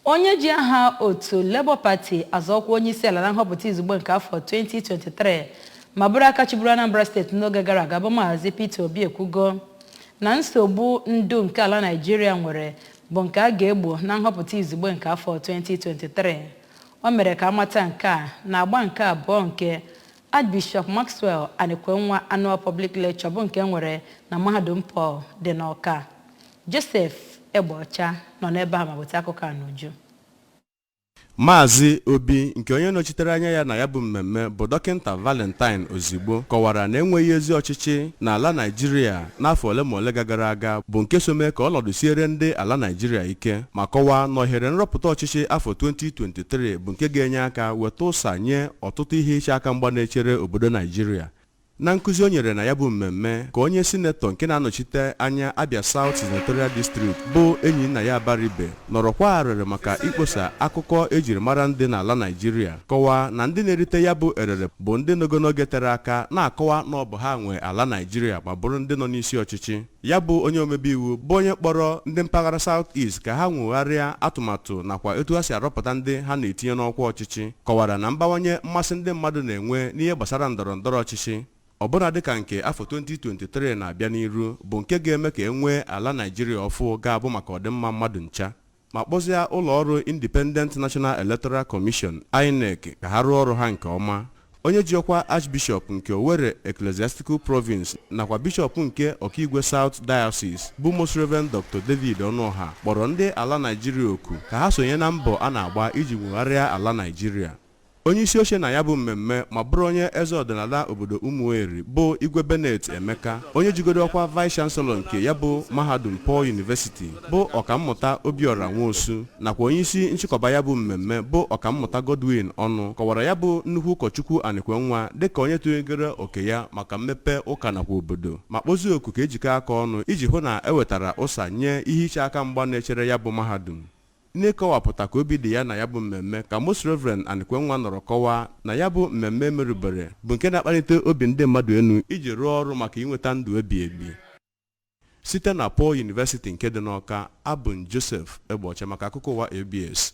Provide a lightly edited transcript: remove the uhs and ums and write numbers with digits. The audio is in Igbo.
Onye ji aha otu Labour Party azọ ọkwa onye isi ala na nhọpụta izugbe nke afọ 2023 ma bụrụ aka chịburu Anambra Steeti n'oge gara aga, bụ Maazị Peter Obi, ekwugo na nsogbu ndu nke ala Naịjirịa nwere bụ nke a ga-egbo na nhọpụta izugbe nke afọ 2023. O mere ka amata nke a na agba nke abụọ nke Archbishop Maxwell Anikwenwa Annual Public Lecture, bụ nke nwere na Mahadum Paul dị n'Ọka. Joseph Egbeọcha nọ n'ebe a ma weta akụkọ a n'uju. Maazị Obi, nke onye nọchitere anya ya na ya bụ mmemme bụ Dọkịnta Valentine Ozigbo, kọwara na enweghị ezi ọchịchị n'ala Naijiria n'afọ ole ma ole gagara aga bụ nke so mee ka ọnọdụ siere ndị ala Naijiria ike, ma kọwaa na ohere nrọpụta ọchịchị afọ 2023 bụ nke ga-enye aka weta ụsa nye ọtụtụ ihe iche aka mgba na-echere obodo Naijiria. Na nkụzi o nyere na ya bụ mmemme, ka onye sinetọ nke na-anọchite anya Abia South Senatorial District, bụ enyi nna ya Abaribe, nọrọkwa arịrị maka ikposa akụkọ ejiri mara ndị n'ala Naijiria, kọwaa na ndị na-erite ya bụ erere bụ ndị nogo n'oge tere aka na-akọwa na ọ bụ ha nwe ala Naijiria ma bụrụ ndị nọ n'isi ọchịchị. Ya bụ onye omebe iwu bụ onye kpọrọ ndị mpaghara South East ka ha nwegharịa atụmatụ nakwa etu ha si arọpụta ndị ha na-etinye n'ọkwa ọchịchị, kọwara na mbawanye mmasị ndị mmadụ na-enwe n'ihe gbasara ndọrọ ndọrọ ọchịchị, ọbụna dịka nke afọ 2023 na-abịa n'iru, bụ nke ga-eme ka e nwee ala Naijiria ọfụ ga-abụ maka ọdịmma mmadụ ncha, ma kpọzie ụlọ ọrụ Independent National Electoral Commission, INEC, ka ha rụọ ọrụ ha nke ọma. Onye ji ọkwa Archbishop nke Owerri Ecclesiastical Province nakwa Bishọp nke Ọkaigwe South Diocese, bụ Most Reverend Dr. David Ọnụọha, kpọrọ ndị ala Naijiria oku ka ha sonye na mbọ a na-agba iji nwegharịa ala Naijiria. Onye isi oche na ya bụ mmemme ma bụrụ onye eze ọdịnala obodo Umueri, bụ Igwe Bennett Emeka, onye jigoro ọkwa Vice Chancellor nke ya bụ mahadum Paul University, bụ Ọkammụta Obiora Nwosu, nakwa onye isi nchịkọba ya bụ mmemme, bụ Ọkammụta Godwin Ọnụ, kọwara ya bụ nnukwu ụkọchukwu Anikwenwa dịka onye tụnyegoro oke ya maka mmepe ụka nakwa obodo, ma kpọzie oku ka ejikọ aka ọnụ iji hụ na ewetara ụsa nye ihe iche aka mgba na-echere ya bụ mahadum. N'ịkọwapụta ka obi dị ya na ya bụ mmemme, ka Most Reverend Anikwenwa nọrọ kọwaa na ya bụ mmemme merubere bụ nke na-akpalite obi ndị mmadụ enu iji rụọ ọrụ maka inweta ndụ ebi ebi. Site na Paul University nke dị n'Ọka, abụ m Joseph Egbocha maka akụkọ ụwa ABS.